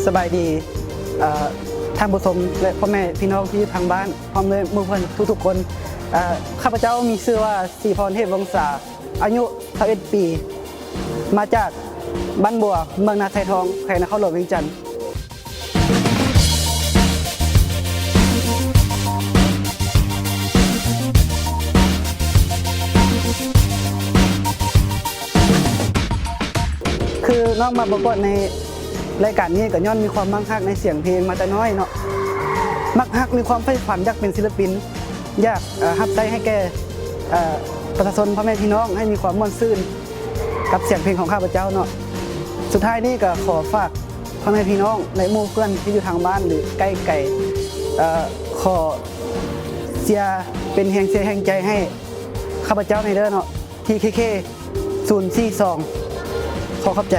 ສະບາຍດີ ເອີ ທ່ານຜູ້ຊົມ ແລະ ພໍ່ແມ່ພີ່ນ້ອງທີ່ຢູ່ທາງບ້ານ ພ້ອມດ້ວຍໝູ່ເພື່ອນທຸກໆຄົນ. ເອີ ຂ້າພະເຈົ້າມີຊື່ວ່າ ສີພອນ ເທບວົງສາ ອາຍຸຊາວເອັດປີ ມາຈາກບ້ານບົວ ເມືອງນາຊາຍທອງ ແຂວງນະຄອນຫຼວງວຽງຈັນ. ຄືນ້ອງມາປະກວດໃນລາຍການນີ້ ກໍຍ້ອນມີຄວາມມັກຮັກໃນສຽງເພງມາແຕ່ນ້ອຍເນາະ, ມັກຮັກ ມີຄວາມໃຝ່ຝັນຢາກເປັນສິນລະປິນ ຢາກ ເອີ ຮັບໃຊ້ໃຫ້ແກ່ ເອີ ປະຊາຊົນ ພໍ່ແມ່ພີ່ນ້ອງ ໃຫ້ມີຄວາມມ່ວນຊື່ນກັບສຽງເພງຂອງຂ້າພະເຈົ້າເນາະ. ສຸດທ້າຍນີ້ກໍຂໍຝາກພໍ່ແມ່ພີ່ນ້ອງ ແລະ ໝູ່ເພື່ອນທີ່ຢູ່ທາງບ້ານ ຫຼື ໃກ້ໄກ ເອີ ຂໍເຊຍ ເປັນແຮງເຊຍແຮງໃຈໃຫ້ຂ້າພະເຈົ້າແດ່ເດີເນາະ ທີ ເຄ ເຄ ສູນ ສີ່ ສອງ. ຂໍຂອບໃຈ.